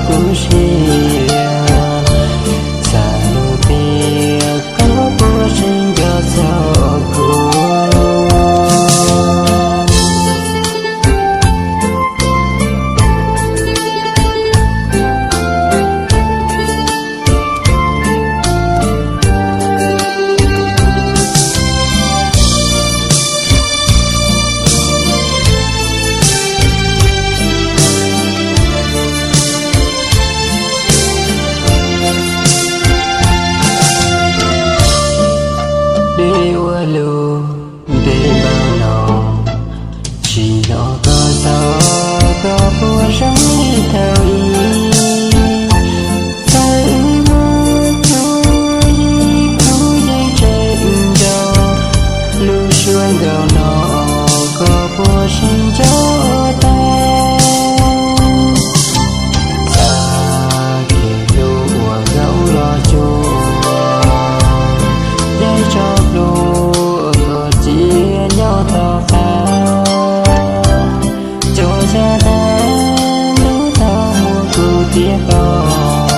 kuv siab, txhaj lug tias koj puas tseem nco txog kuv. Dej ua lug ntev npaum no, tsim nyog koj txog koj puas zoo li thaum ub. Txawm wb muaj dua yig kuv yeej tseem nco, lub suab nkaus no koj puas tseem nco tau. Txaj kev hlub uas zaum los cuag, yaig tso plhuav koj txiaj nyob tom qab. Tsuas xav tas lub thaum muaj kuv thiab koj,